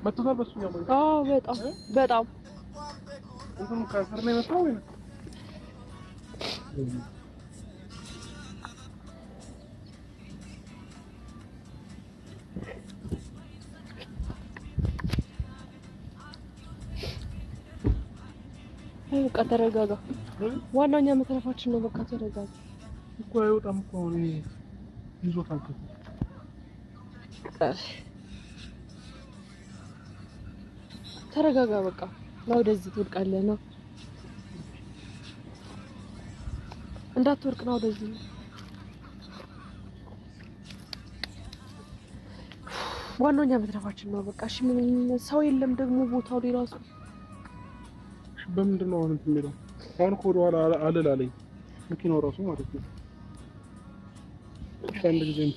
መጥቶታል። በሱኛው መንገድ። አዎ በጣም በጣም። እንትኑ ካንሰር ነው የመጣው ወይ? በቃ ተረጋጋ። ዋናው እኛ መትረፋችን ነው። በቃ ተረጋጋ። እኮ አይወጣም እኮ አሁን ይሄ ይዞታል። ተረጋጋ። በቃ ና ወደዚህ፣ ትወድቃለህ። ና እንዳትወድቅ፣ ና ወደዚህ። ዋናው እኛ መትረፋችን ነው። በቃ እሺ፣ ምን ሰው የለም ደግሞ ቦታው ላይ ራሱ። በምንድን ነው አሁን እንትን የሚለው? አሁን እኮ ወደኋላ አልል አለኝ መኪናው ራሱ ማለት ነው። አንድ ጊዜ